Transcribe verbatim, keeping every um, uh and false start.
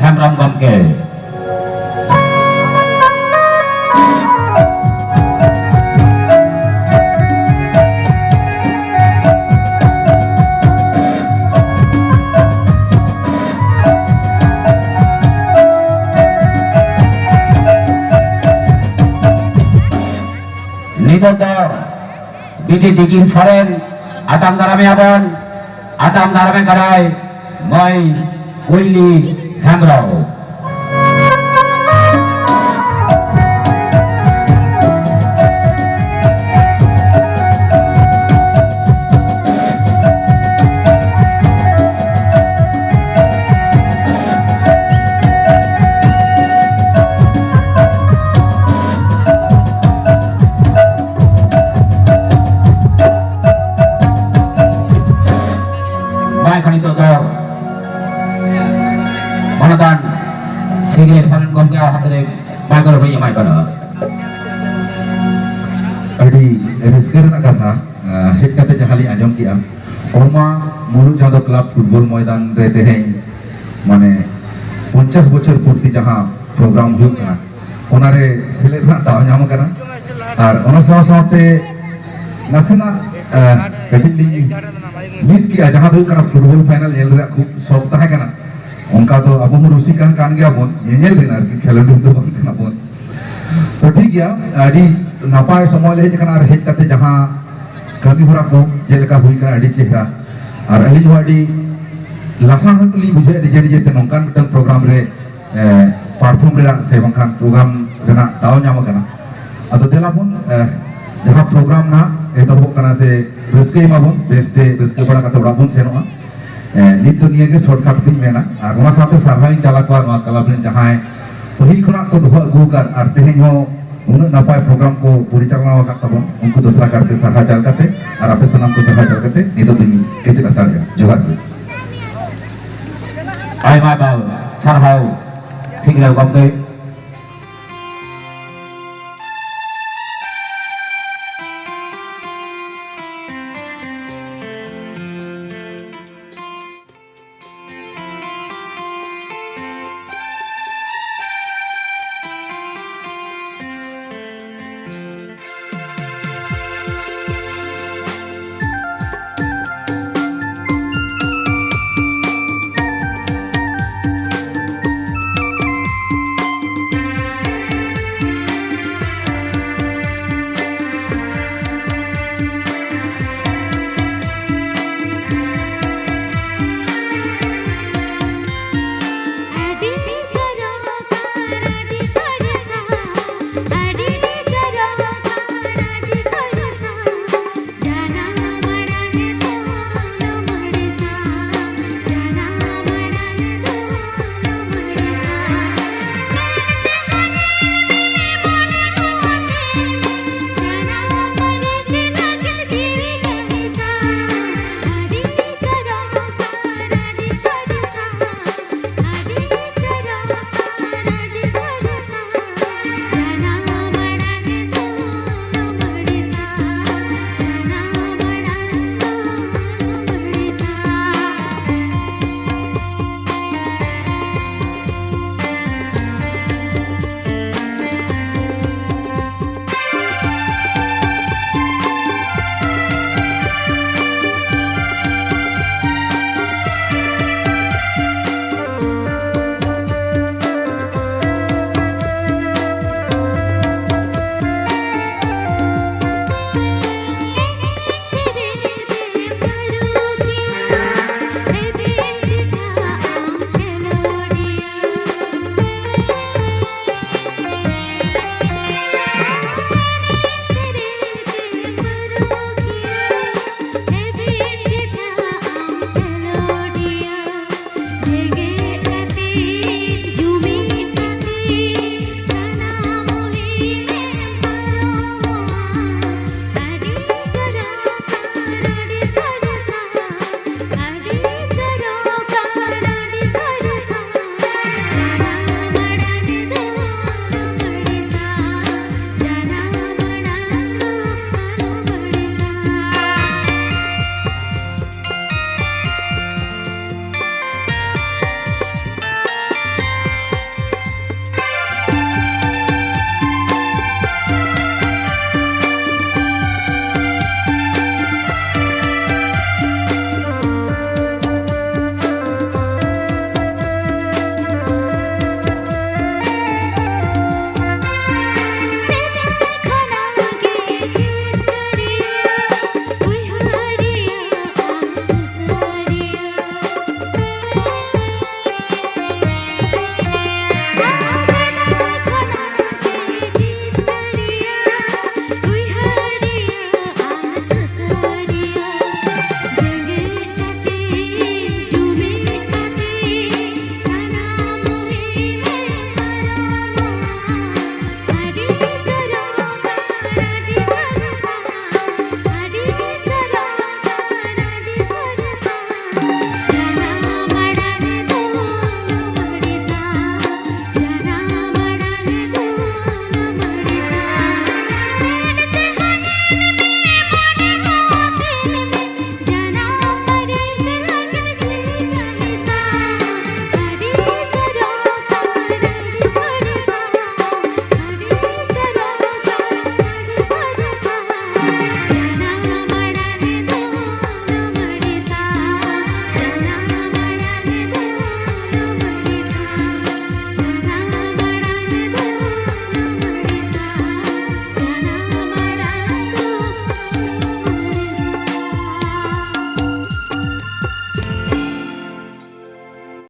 ᱦᱮᱢᱵᱨᱚᱢ ᱜᱚᱢᱠᱮ᱾ ᱱᱤᱛᱚᱜ ᱫᱚ ᱵᱤᱴᱤ ᱫᱤᱜᱤᱱ ᱥᱚᱨᱮᱱ ᱟᱛᱟᱝ ᱫᱟᱨᱟᱢᱮᱭᱟ ᱵᱚᱱ᱾ ᱟᱛᱟᱝ ᱫᱟᱨᱟᱢᱮ ᱠᱟᱱᱟᱭ ᱢᱟᱹᱭ ᱠᱩᱭᱞᱤ ᱦᱮᱢᱵᱨᱚᱢ᱾ ᱢᱟᱭ ᱠᱷᱟᱱ ᱱᱤᱛᱚᱜ ᱫᱚ ᱢᱟᱱᱚᱛᱟᱱ ᱥᱤᱝᱨᱟᱹᱭ ᱥᱚᱨᱮᱱ ᱜᱚᱢᱠᱮ ᱦᱟᱛ ᱨᱮ ᱢᱟᱭᱠᱨᱳᱯᱷᱳᱱ ᱮᱢᱟᱭ ᱠᱟᱱᱟ᱾ ᱟᱹᱰᱤ ᱨᱟᱹᱥᱠᱟᱹ ᱨᱮᱱᱟᱜ ᱠᱟᱛᱷᱟ, ᱟᱸ, ᱦᱮᱡ ᱠᱟᱛᱮ ᱡᱟᱦᱟᱸ ᱞᱤᱧ ᱟᱸᱡᱚᱢ ᱠᱮᱜᱼᱟ, ᱠᱚᱨᱢᱟ ᱢᱩᱞᱩᱜ ᱪᱟᱸᱫᱚ ᱠᱞᱟᱵᱽ ᱯᱷᱩᱴᱵᱚᱞ ᱢᱚᱭᱫᱟᱱ ᱨᱮ ᱛᱮᱦᱮᱧ, ᱢᱟᱱᱮ, ᱯᱚᱧᱪᱟᱥ ᱵᱚᱪᱷᱚᱨ ᱯᱩᱨᱛᱤ ᱡᱟᱦᱟᱸ ᱯᱨᱳᱜᱨᱟᱢ ᱦᱩᱭᱩᱜ ᱠᱟᱱᱟ, ᱚᱱᱟᱨᱮ ᱥᱮᱞᱮᱫ ᱨᱮᱱᱟᱜ ᱫᱟᱣ ᱧᱟᱢ ᱟᱠᱟᱱᱟ᱾ ᱟᱨ ᱚᱱᱟ ᱥᱟᱶ ᱥᱟᱶᱛᱮ ᱱᱟᱥᱮᱱᱟᱜ, ᱟᱸ, ᱠᱟᱹᱴᱤᱡ ᱞᱤᱧ ᱢᱤᱥ ᱠᱮᱜᱼᱟ, ᱡᱟᱦᱟᱸ ᱫᱚ ᱦᱩᱭᱩᱜ ᱠᱟᱱᱟ ᱯᱷᱩᱴᱵᱚᱞ ᱯᱷᱟᱭᱱᱟᱞ ᱧᱮᱞ ᱨᱮᱭᱟᱜ ᱠᱷᱩᱵ ᱥᱚᱠ ᱛᱟᱦᱮᱸ ᱠᱟᱱᱟ᱾ ᱚᱱᱠᱟ ᱫᱚ ᱟᱵᱚ ᱦᱚᱸ ᱨᱩᱥᱤᱠᱟ ᱠᱟᱱ ᱜᱮᱭᱟ ᱵᱚᱱ, ᱧᱮᱧᱮᱞ ᱨᱮᱱ ᱟᱨᱠᱤ, ᱠᱷᱮᱞᱳᱰ ᱫᱚ ᱵᱟᱝ ᱠᱟᱱᱟ ᱵᱚᱱ᱾ ᱛᱚ ᱴᱷᱤᱠ ᱜᱮᱭᱟ, ᱟᱹᱰᱤ ᱱᱟᱯᱟᱭ ᱥᱚᱢᱚᱭ ᱞᱮ ᱦᱮᱡ ᱟᱠᱟᱱᱟ ᱟᱨ ᱦᱮᱡ ᱠᱟᱛᱮ ᱡᱟᱦᱟᱸ ᱠᱟᱹᱢᱤ ᱦᱚᱨᱟ ᱠᱚ ᱪᱮᱫ ᱞᱮᱠᱟ ᱦᱩᱭ ᱠᱟᱱᱟ, ᱟᱹᱰᱤ ᱪᱮᱦᱨᱟ᱾ ᱟᱨ ᱟᱹᱞᱤᱧ ᱦᱚᱸ ᱟᱹᱰᱤ ᱞᱟᱥᱟᱲᱦᱮᱫ ᱞᱤᱧ ᱵᱩᱡᱷᱟᱹᱣᱮᱫ ᱱᱤᱡᱮ ᱱᱤᱡᱮᱛᱮ ᱱᱚᱝᱠᱟᱱ ᱢᱤᱫᱴᱟᱝ ᱯᱨᱳᱜᱨᱟᱢ ᱨᱮ, ᱮ, ᱯᱟᱨᱯᱷᱚᱨᱢ ᱨᱮᱱᱟᱜ ᱥᱮ ᱵᱟᱝᱠᱷᱟᱱ ᱯᱨᱳᱜᱨᱟᱢ ᱨᱮᱱᱟᱜ ᱫᱟᱣ ᱧᱟᱢ ᱟᱠᱟᱱᱟ᱾ ᱟᱫᱚ ᱫᱮᱞᱟ ᱵᱚᱱ, ᱮ, ᱡᱟᱦᱟᱸ ᱯᱨᱳᱜᱨᱟᱢ ᱱᱟᱦᱟᱜ ᱮᱛᱚᱦᱚᱵᱚᱜ ᱠᱟᱱᱟ ᱥᱮ ᱨᱟᱹᱥᱠᱟᱹᱭ ᱢᱟᱵᱚᱱ, ᱵᱮᱥᱛᱮ ᱨᱟᱹᱥᱠᱟᱹ ᱵᱟᱲᱟ ᱠᱟᱛᱮ ᱚᱲᱟᱜ ᱵᱚᱱ ᱥᱮᱱᱚᱜᱼᱟ᱾ ᱮ, ᱱᱤᱛ ᱫᱚ ᱱᱤᱭᱟᱹ ᱜᱮ ᱥᱚᱨᱴᱠᱟᱴ ᱫᱚᱧ ᱢᱮᱱᱟ᱾ ᱟᱨ ᱚᱱᱟ ᱥᱟᱶᱛᱮ ᱥᱟᱨᱦᱟᱣᱤᱧ ᱪᱟᱞ ᱟᱠᱚᱣᱟ ᱱᱚᱣᱟ ᱠᱞᱟᱵᱽ ᱨᱮᱱ ᱡᱟᱦᱟᱸᱭ ᱯᱟᱹᱦᱤᱞ ᱠᱷᱚᱱᱟᱜ ᱠᱚ ᱫᱚᱦᱚ ᱟᱹᱜᱩ ᱟᱠᱟᱫ ᱟᱨ ᱛᱮᱦᱮᱧ ᱦᱚᱸ ᱩᱱᱟᱹᱜ ᱱᱟᱯᱟᱭ ᱯᱨᱳᱜᱨᱟᱢ ᱠᱚ ᱯᱚᱨᱤᱪᱟᱞᱚᱱᱟ ᱟᱠᱟᱫ ᱛᱟᱵᱚᱱ, ᱩᱱᱠᱩ ᱫᱚᱥᱨᱟ ᱠᱟᱨᱛᱮ ᱥᱟᱨᱦᱟᱣ ᱪᱟᱞ ᱠᱟᱛᱮ ᱟᱨ ᱟᱯᱮ ᱥᱟᱱᱟᱢ ᱠᱚ ᱥᱟᱨᱦᱟᱣ ᱪᱟᱞ ᱠᱟᱛᱮ ᱱᱤᱛᱚᱜ ᱫᱚᱧ ᱠᱮᱪᱮᱫ ᱦᱟᱛᱟᱲᱮᱜᱼᱟ᱾ ᱡᱚᱦᱟᱨ ᱜᱮ᱾ ᱟᱭᱢᱟ ᱟᱭᱢᱟ ᱥᱟᱨᱦᱟᱣ ᱥᱤᱝᱨᱟᱹᱭ ᱜᱚᱢᱠᱮ᱾